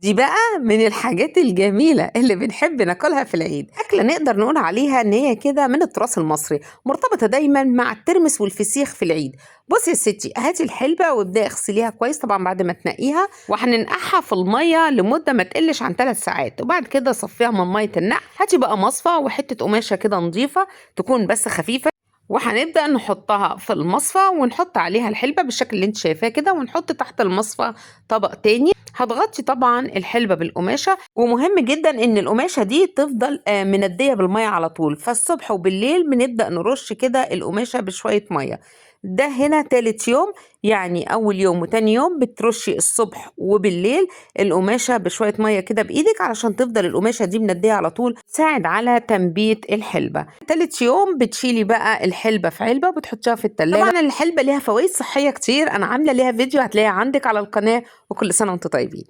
دي بقى من الحاجات الجميلة اللي بنحب ناكلها في العيد. أكلة نقدر نقول عليها إن هي كده من التراث المصري، مرتبطة دايما مع الترمس والفسيخ في العيد. بصي يا ستي، هاتي الحلبة وابدأي اغسليها كويس طبعا بعد ما تنقيها، وهننقعها في المية لمدة ما تقلش عن 3 ساعات، وبعد كده صفيها من مية النقع. هاتي بقى مصفى وحتة قماشة كده نظيفة تكون بس خفيفة، وهنبدأ نحطها في المصفى ونحط عليها الحلبة بالشكل اللي انت شايفاه كده، ونحط تحت المصفى طبق تاني. هتغطي طبعا الحلبة بالقماشة، ومهم جدا ان القماشة دي تفضل مندية بالمية على طول، فالصبح وبالليل بنبدأ نرش كده القماشة بشوية مية. ده هنا تالت يوم، يعني اول يوم وتاني يوم بترشي الصبح وبالليل القماشة بشوية مية كده بايدك علشان تفضل القماشة دي مندية على طول، تساعد على تنبيت الحلبة. تالت يوم بتشيلي بقى الحلبة في علبة وبتحطيها في التلاجة. طبعا الحلبة ليها فوائد صحية كتير، انا عاملة ليها فيديو هتلاقيها عندك على القناة. وكل سنة وانتم طيبين.